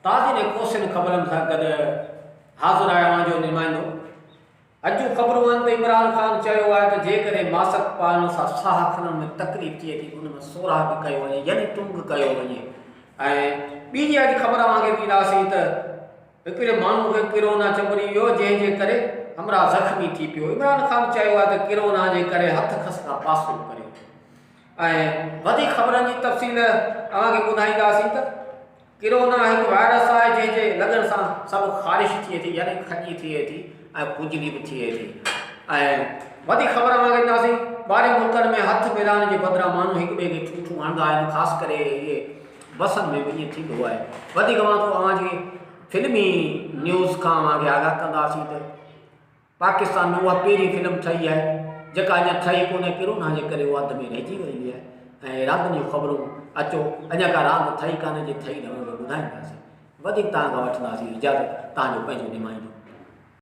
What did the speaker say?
تازين ۽ ڪوسين خبرن سان گڏ حاضر آهي اوهان جو نمائندو. اڄ جون خبرون آهن ته عمران خان چيو آهي ته جيڪڏهن ماسڪ پائڻ سان ساهه کڻڻ ۾ تڪليف ٿئي ٿي ته ان ۾ سوراخ به ڪيو وڃي يعني ٽنگ ڪيو وڃي ۽ ٻي جي اڄ خبر اوهان کي ڏينداسين ته هڪڙي ماڻهو کي ڪرونا چنبڙي ويو جنهن جي ڪري همراهه زخمي ٿي پيو عمران خان چيو آهي ته ڪرونا جي ڪري هٿ کس کان پاسو ڪريو ۽ وڌيڪ خبرن جي تفصيل اوهان کي ٻڌائينداسين ته ڪرونا هڪ وائرس آهي جنهن جي لڳڻ سان سڀ خارش ٿئي ٿي يعني کڄي ٿئي ٿي ۽ کجلي به ٿئي ٿي ۽ وڌيڪ خبر اوهان کي ڏينداسين ٻاهرين ملڪن ۾ هٿ ملائڻ جي بدران ماڻهو هڪ ٻئي کي ٺونٺون هڻندا آهن خاص ڪري اهي بسن ۾ به ائين ٿيندو آهي وڌيڪ اوهان اوهان جي فلمي نيوز کان اوهان کي آگاهه ڪنداسين ته پاڪستان ۾ اها پهرين فلم ٺهي آهي جيڪا اڃا ٺهي ڪونهي ڪرونا جي ڪري اها اڌ ۾ رهجي وئي آهي ۽ راندن جون خبرون اچو اڃا ڪا راند ٺهي ڪانهي جي ٺهي ته اوهان کي ٻڌائينداسين وڌيڪ توهان کان وٺنداسين اجازت توهان جو پنهنجو نمائندو.